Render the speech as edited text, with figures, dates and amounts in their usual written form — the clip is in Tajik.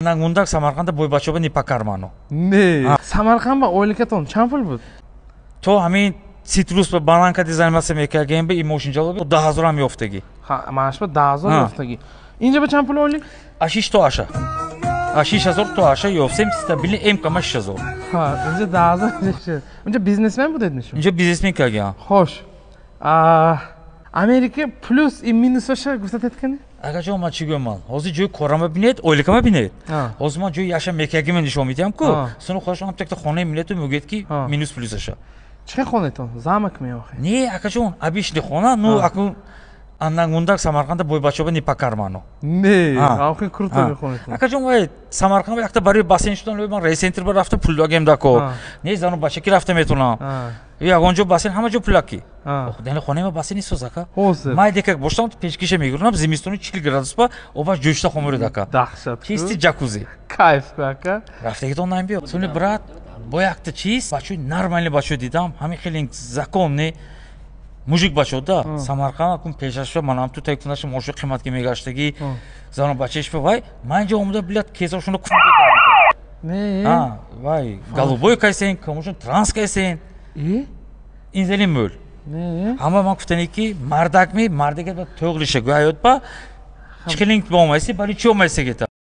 Нангундак Самарқанда бойбачаба не по карману. Не, Самарқанд ба ойликатон чанд пул буд? То ҳамин цитрус ба бананка дизайнмаса мекардем, ба и мошинҷало 10 000 ам ёфтагӣ. Маашба 10 000 ёфтагӣ. Инҷа ба чанд пул ойлик? А шиш то аша. А 6000 то аша ёфтем, стабильно эм кама 6000. Инҷа 10 000. Унҷа бизнесмен будед нишон? Инҷа бизнесмен кардем. Хош. Америка плюс и минусаша гуфтатед кани? Акаҷон, ман чӣ гӯям, ман ҳозир ҷои корама бинед, ойликама бинед. Ҳозир ман ҷои яша мекагима нишон медиҳам ку, суну хоҳаш ҳам такта хонаи миллату мегӯяд, ки минус плюсаша. Чӣ хонатон? Замок меохи? Не, акаҷон, обычный хона, ну акун андангундак Самарқанда бойбачаба не по карману. Не, охи круто мехонетон. Акаҷон, вай Самарқанд якта барои бассейн шудан ман рейсентр ба рафта пул догем дако. Не, зану бачаки рафта метунам. Ягон ҷо бассейн, ҳама ҷо пулаки. Яъне хонаи ма бассейн нисоз, ака. Май декак боштам, печкиша мегирам, зимистони 40 градус ба обаш ҷӯшта хомӯред, ака. Даҳшат. Чисти ҷакузи. Кайф, ака. Рафтагитон намбиё. Суни, брат, бо якта чиз бачаи нормальный бачао дидам, ҳамин хеле законный мужик бачао да Самарқанд. Акун пешашва манам ту тайкунаша моши қимат ки мегаштагӣ, зану бачаиш ба вай ман инҷа омада, блядь, кезошуна. Не. Вай голубой кайсен, камошун транс кайсен. Ин зели мӯл. Ҳама ман гуфтане, ки мардакми мардага тоғлиша гӯ ҳаёт ба чихелинг бомайси, барои чӣ омайси гета.